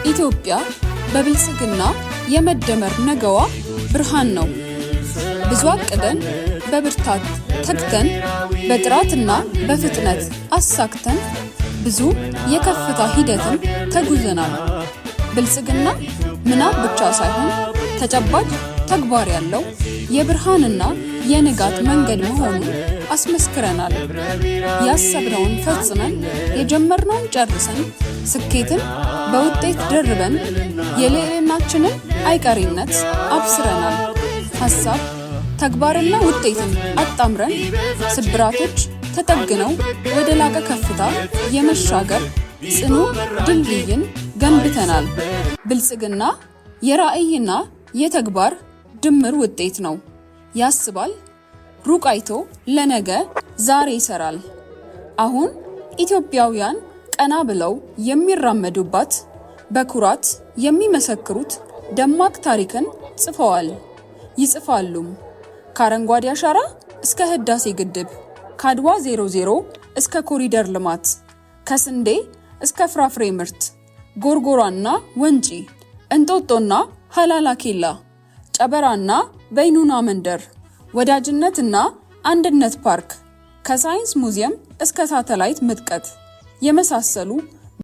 ኢትዮጵያ በብልጽግና የመደመር ነገዋ ብርሃን ነው። ብዙ አቅደን፣ በብርታት ተግተን፣ በጥራትና በፍጥነት አሳክተን ብዙ የከፍታ ሂደትን ተጉዘናል። ብልጽግና ምናብ ብቻ ሳይሆን ተጨባጭ ተግባር ያለው የብርሃንና የንጋት መንገድ መሆኑን አስመስክረናል። ያሰብነውን ፈጽመን፣ የጀመርነውን ጨርሰን፣ ስኬትን በውጤት ደርበን የልዕልናችንን አይቀሬነት አብስረናል። ሀሳብ፣ ተግባርና ውጤትን አጣምረን ስብራቶች ተጠግነው ወደ ላቀ ከፍታ የመሻገር ጽኑ ድልድይን ገንብተናል። ብልጽግና የራዕይና የተግባር ድምር ውጤት ነው። ያስባል፣ ሩቅ አይቶ ለነገ ዛሬ ይሰራል። አሁን ኢትዮጵያውያን ቀና ብለው የሚራመዱባት፣ በኩራት የሚመሰክሩት ደማቅ ታሪክን ጽፈዋል፣ ይጽፋሉም። ከአረንጓዴ አሻራ እስከ ህዳሴ ግድብ፣ ከአድዋ 00 እስከ ኮሪደር ልማት፣ ከስንዴ እስከ ፍራፍሬ ምርት፣ ጎርጎራና ወንጪ፣ እንጦጦና ሀላላ ኬላ፣ ጨበራና በይኑና መንደር፣ ወዳጅነትና አንድነት ፓርክ፣ ከሳይንስ ሙዚየም እስከ ሳተላይት ምጥቀት የመሳሰሉ